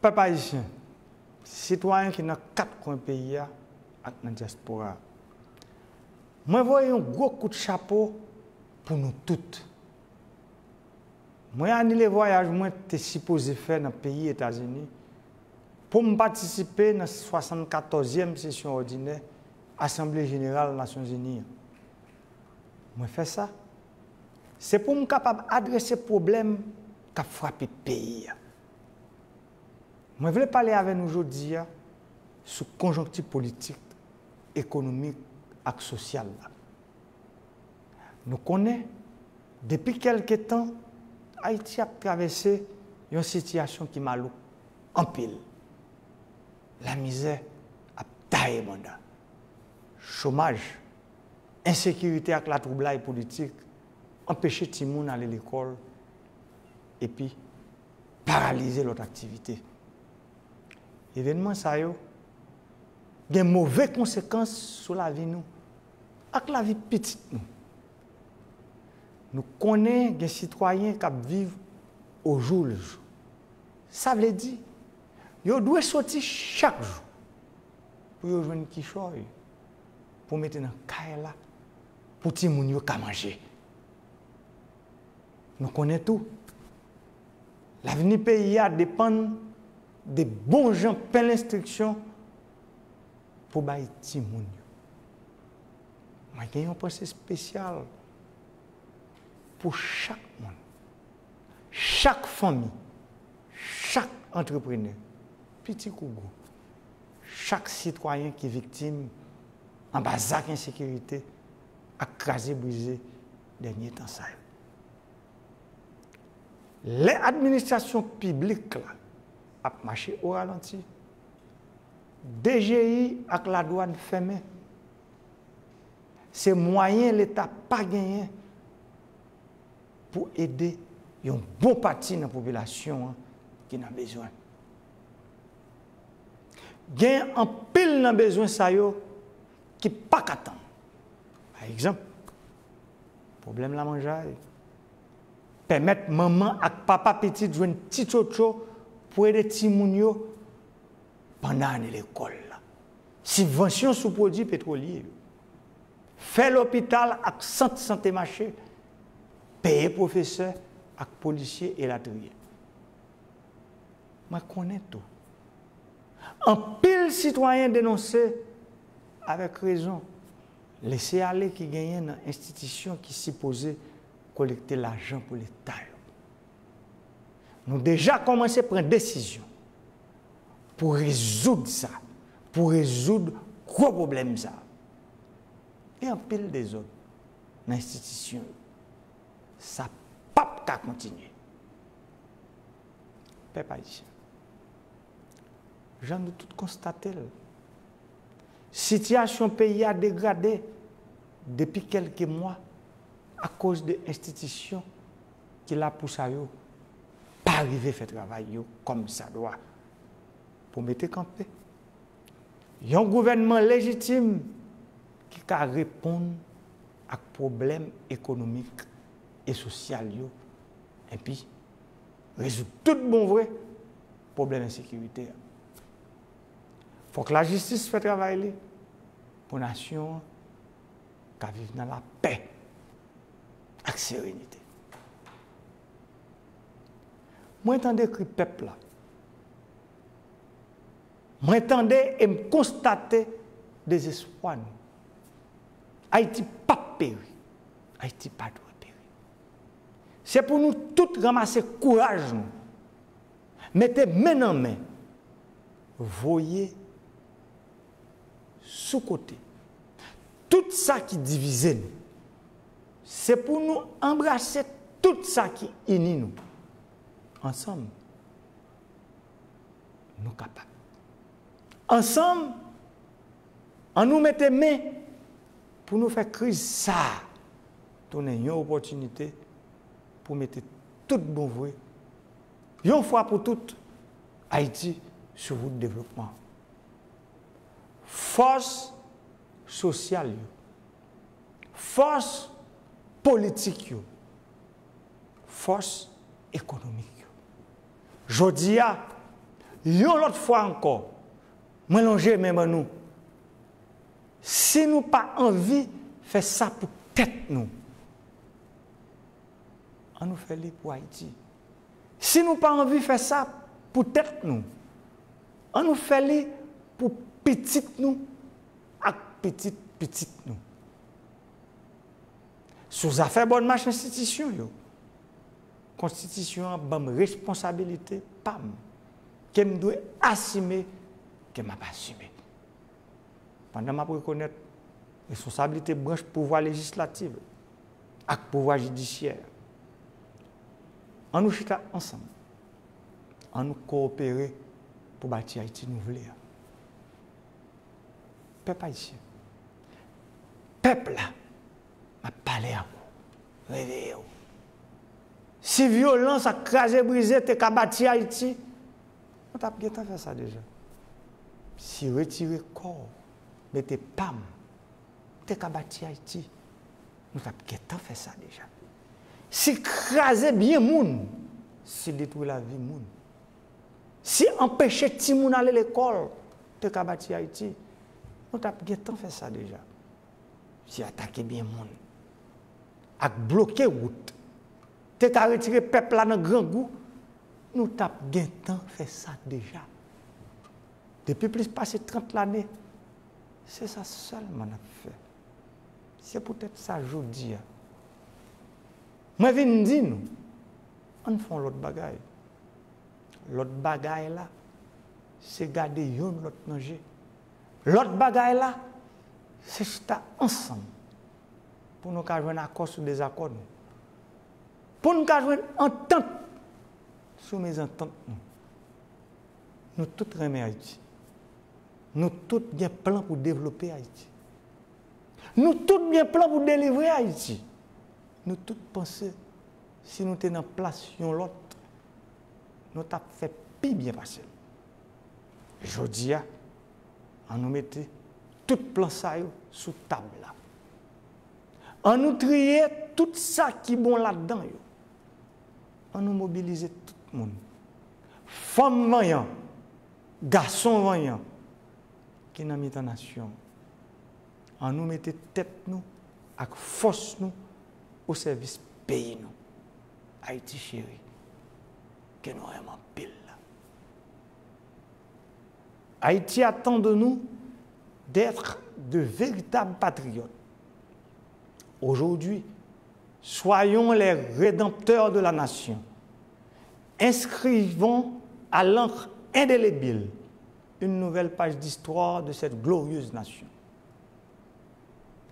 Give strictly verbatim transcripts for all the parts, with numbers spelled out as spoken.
Pèp ayisyen, sitwayen ki nan kat kwen peyi a ak nan dyaspora a, mwen voye yon gwo kout chapo pou nou tout. Mwen anile vwayaj mwen te sipoze fè nan peyi Etazini pou m patisipe nan swasannkatòzyèm sesyon òdinè Asanble Jeneral Nasyonzini an. Mwen fè sa, se pou m kapab adrese pwoblèm k ap frape peyi a. Mwen vle pale avè nou jodi a sou konjonkti politik, ekonomik ak sosyal la. Nou konnen, depi kèlke tan, Ayiti ap travèse yon sitiyasyon ki malouk anpil. Lamizè ap taye banda. Chomaj, ensekirite ak latwoublay politik anpeche timoun ale lekòl epi paralize lòt aktivite. Evènman sa yo gen move konsekans sou lavi nou ak lavi pitit nou. Nou konnen gen sitwayen k ap viv au jour le jour. Sa vle di, yo dwe soti chak jou pou yo jwenn kichòy pou mete nan kay la pou timoun yo ka manje. Nou konnen tou, lavni peyi a depann de bon jan pen lenstriksyon pou bay timoun yo. Mwen gen yon panse espesyal pou chak moun, chak fanmi, chak antreprenè, piti kou gwo, chak sitwayen ki viktim anba zak ensekirite ak kraze brize dènye tan sa yo. Lè administrasyon piblik la ap mache o ralanti, D G I ak ladwàn fèmen, se mwayen Leta pa genyen pou ede yon bon pati nan popilasyon an ki nan bezwen. Gen anpil nan bezwen sa yo ki pa ka tann. Pa egzanp, pwoblèm lamanjay, pèmèt manman ak papa pitit jwenn ti tchotcho pou ede timoun yo pandan ane lekòl la, sibvansyon sou pwodui petwolye yo, fè lopital ak sant sante mache, peye pwofesè ak polisye elatriye. Mwen konnen tou, anpil sitwayen denonse avèk rezon lese ale ki genyen nan enstitisyon ki sipoze kolekte lajan pou Leta yo. Nou deja kòmanse pran desizyon pou rezoud sa, pou rezoud gwo pwoblèm sa. Gen anpil dezòd nan enstitisyon yo. Sa p ap ka kontinye. Pèp ayisyen, jan nou tout konstate l, sitiyasyon peyi a degrade depi kèlke mwa akoz de enstitisyon ki la pou sa yo pa rive fè travay yo kòmsadwa pou mete kanpe yon gouvènman lejitim ki ka reponn ak pwoblèm ekonomik e sosyal yo, enpi rezoud tout bon vre pwoblèm ensekirite a. Fòk lajistis fè travay li pou nasyon an ka viv nan lapè ak serenite. Mwen tande kri pèp la. Mwen tande e m konstate dezespwa nou. Ayiti p ap peri. Ayiti pa dwe peri. Se pou nou tout ranmase kouraj nou, mete men nan men, voye sou kote tout sa ki divize nou. Se pou nou anbrase tout sa ki ini nou. Ansanm, nou kapab. Ansanm, ann nou mete men pou nou fè kriz sa a tounen yon opòtinite pou mete tout bon vre, yon fwa pou tout, Ayiti sou wout devlopman. Fòs sosyal yo, fòs politik yo, fòs ekonomik yo. Jodi a, Yon lòt fwa ankò, mwen lonje men ban nou. Si nou pa anvi fè sa pou tèt nou, an nou fè li pou Ayiti. Si nou pa anvi fè sa pou tèt nou, an nou fè li pou pitit nou ak pitit pitit nou. Sou zafè bòn mach enstitisyon yo, konstitisyon an ban m responsabilite pa m ke m dwe asime, ke m ap asime. Pandan m ap rekonèt responsablite branch pouvwa lejislatif ak pouvwa jidisyè, an nou chita ansanm, an nou kowopere pou bati Ayiti nou vle a. Pèp ayisyen, pèp la, m ap pale ak ou. Reveye w. Si vyolans ak kraze brize te ka bati Ayiti, nou t ap gentan fè sa deja. Si retire kò w, mete pa m, te ka bati Ayiti, nou t ap gentan fè sa deja. Si kraze byen moun, si detwi lavi moun, si anpeche timoun ale lekòl te ka bati Ayiti, nou t ap gentan fè sa deja. Si atake byen moun ak bloke wout te ka retire pèp la nan grangou, nou t ap gentan fè sa deja. Depi plis pase trant lane, se sa sèlman n ap fè. Se poutèt sa jodi a, mwen vin di nou, ann fè yon lòt bagay. Lòt bagay la, se gade youn lòt nan je. Lòt bagay la, se chita ansanm pou nou ka jwenn akò sou dezakò nou. Pou nou ka jwenn antant sou mezantant nou. Nou tout renmen Ayiti. Nou tout gen plan pou devlope Ayiti. Nou tout gen plan pou delivre Ayiti. Nou tout panse si nou te nan plas yon lòt, nou t ap fè pi byen pase l. Jodi a, an nou mete tout plan sa yo sou tab la. An nou triye tout sa ki bon ladan yo. An nou mobilize tout moun. Fanm vanyan, gason vanyan ki nan mitan nasyon an. An nou mete tèt nou ak fòs nou o sèvis peyi nou. Ayiti cheri, ke nou renmen anpil la. Haïti attend de nous d'être de véritables patriotes. Aujourd'hui, soyons les rédempteurs de la nation. Inscrivons à l'encre indélébile une nouvelle page d'histoire de cette glorieuse nation.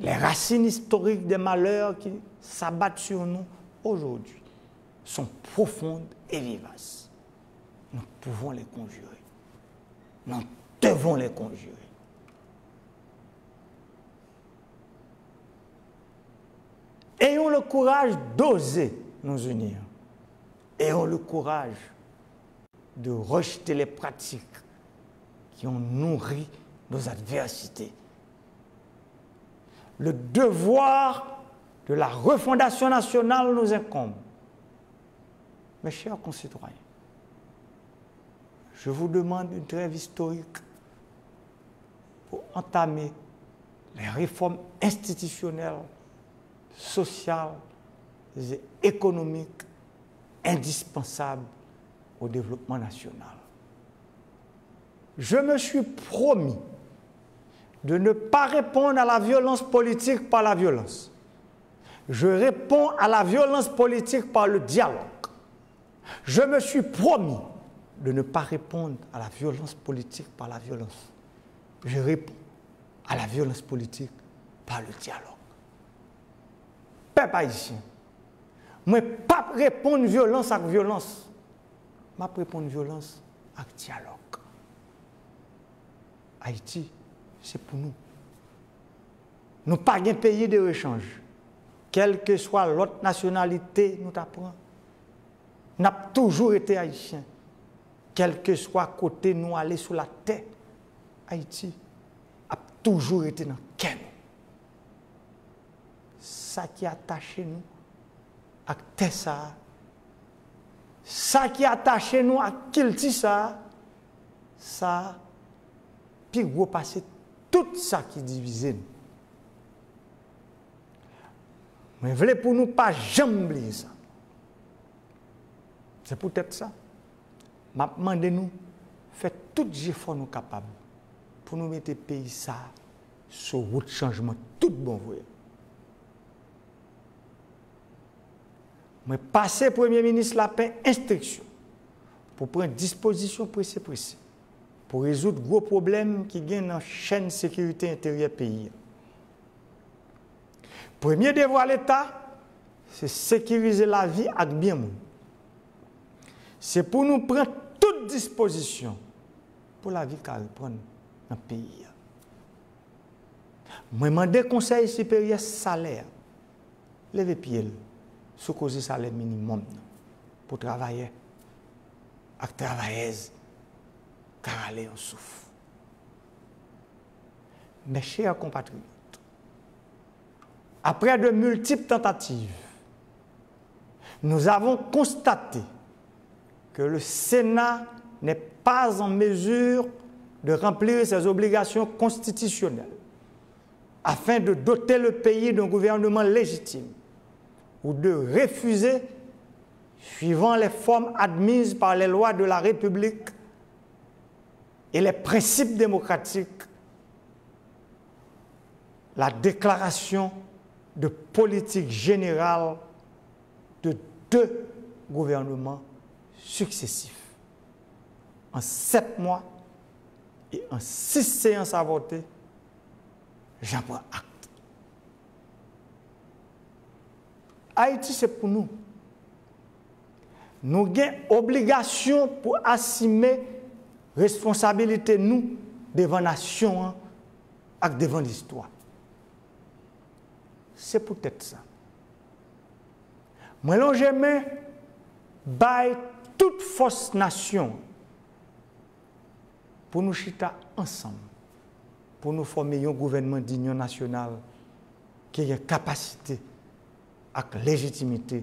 Les racines historiques des malheurs qui s'abattent sur nous aujourd'hui sont profondes et vivaces. Nous pouvons les conjurer. Nous devons les conjurer. Ayons le courage d'oser nous unir. Ayons le courage de rejeter les pratiques qui ont nourri nos adversités. Le devoir de la refondation nationale nous incombe. Mes chers concitoyens, je vous demande une trêve historique pour entamer les réformes institutionnelles, sociales et économiques indispensables au développement national. Je me suis promis de ne pas répondre à la violence politique par la violence. Je réponds à la violence politique par le dialogue. Je me suis promis de ne pas répondre à la violence politique par la violence. Je réponds à la violence politique par le dialogue. Pèp ayisyen, mwen p ap reponn vyolans ak vyolans. M ap reponn vyolans ak dyalòg. Ayiti, se pou nou. Nou pa gen peyi de rechanj. Kèlkeswa lòt nasyonalite nou ta pran, n ap toujou rete ayisyen. Kèlkeswa kote nou ale sou latè, Ayiti ap toujou rete nan kè nou. Sa ki atache nou ak tè sa a, sa ki atache nou ak kilti sa a, Sa pi gwo pase tout sa ki divize nou. Mwen vle pou nou pa janm bliye sa. Se poutèt sa, m ap mande nou fè tout jefò nou kapab pou nou mete peyi sa a sou wout chanjman tout bon vre. Mwen pase Premye Minis Lapen enstriksyon pou pran dispozisyon prese prese pou rezoud gwo pwoblèm ki gen nan chèn sekirite enteryè peyi a. Premye devwa Leta, se sekirize lavi ak byen moun. Se pou nou pran tout dispozisyon pou lavi ka reprann nan peyi a. Mwen mande Konsèy Siperyè Salè a leve pye l sou koze salè minimòm nan pou travayè ak travayèz ka rale yon souf. Mes chers compatriotes, après de multiples tentatives, nous avons constaté que le Sénat n'est pas en mesure de remplir ses obligations constitutionnelles afin de doter le pays d'un gouvernement légitime ou de refuser, suivant les formes admises par les lois de la République et les principes démocratiques, la déclaration de politique générale de deux gouvernements successifs. En sept mois et en six séances avortées, j'en prends acte. Ayiti se pou nou. Nou gen obligasyon pou asime responsabilite nou devan nasyon an ak devan listwa. Se poutèt sa, mwen lonje men bay tout fòs nasyon an pou nou chita ansanm, pou nou fòme yon gouvènman dinyon nasyonal ki gen kapasite ak lejitimite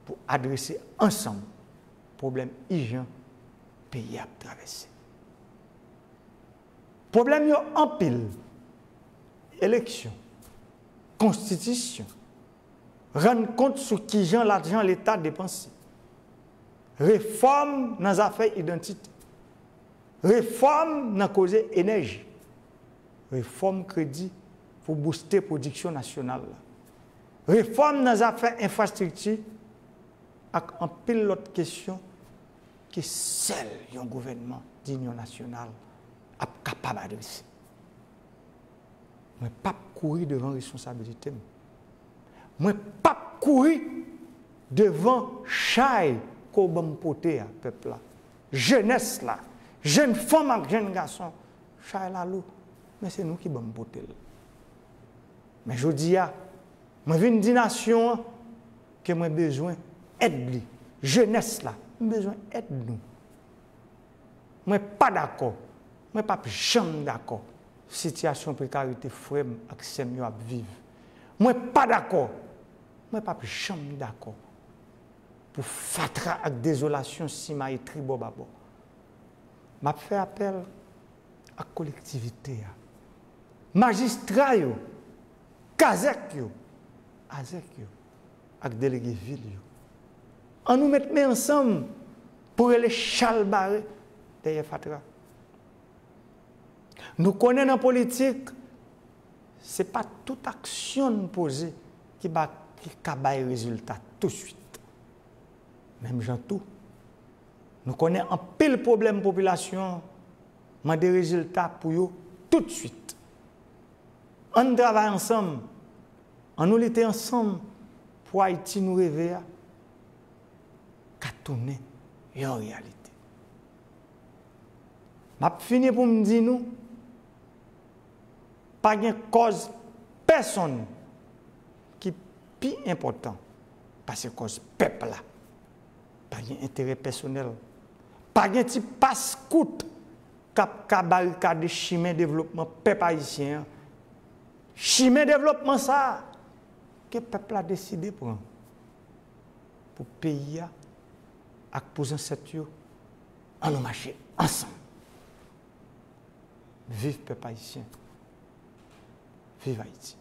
pou adrese ansanm pwoblèm ijan peyi a ap travèse. Pwoblèm yo anpil: eleksyon, konstitisyon, rann kont sou kijan lajan Leta depanse, refòm nan zafè idantite, refòm nan koze enèji, refòm kredi pou bouste pwodiksyon nasyonal la, refòm nan zafè enfrastrikti ak anpil lòt kesyon ke sèl yon gouvènman dinyon nasyonal ap kapab adrese. Mwen p ap kouri devan responsabilite m. Mwen p ap kouri devan chay ke w ban m pote a, pèp la, jenès la, jèn fanm ak jèn gason. Chay la lou, men se nou ki ban m pote l. Men jodi a, mwen vin di nasyon an ke mwen bezwen èd li. Jenès la, m bezwen èd nou. Mwen pa dakò, mwen p ap janm dakò sitiyasyon prekarite frè m ak sè m yo ap viv. Mwen pa dakò, mwen p ap janm dakò pou fatra ak dezolasyon simaye tribò babò. M ap fè apèl ak kolektivite a, majistra yo, kazèk yo, azèk yo, ak delege vil yo. Ann nou met men ansanm pou rele chalbare dèyè fatra. Nou konnen nan politik, se pa tout aksyon n poze ki ba, ki ka bay rezilta touswit. Menm jan tou, nou konnen anpil pwoblèm popilasyon an mande rezilta pou yo toutswit. Ann travay ansanm, ann nou lite ansanm pou Ayiti nou reve a ka tounen yon reyalite. M ap fini pou m di nou, pa gen kòz pèsonn ki pi enpòtan pase kòz pèp la. Pa gen enterè pèsonèl. Pa gen ti pas kout k ap ka barikade chimen devlopman pèp ayisyen an. Chimen devlopman sa a ke pèp la deside pran pou peyi a ak pou zansèt yo. Ann nou mache ansanm. Viv pèp ayisyen. Viv Ayiti.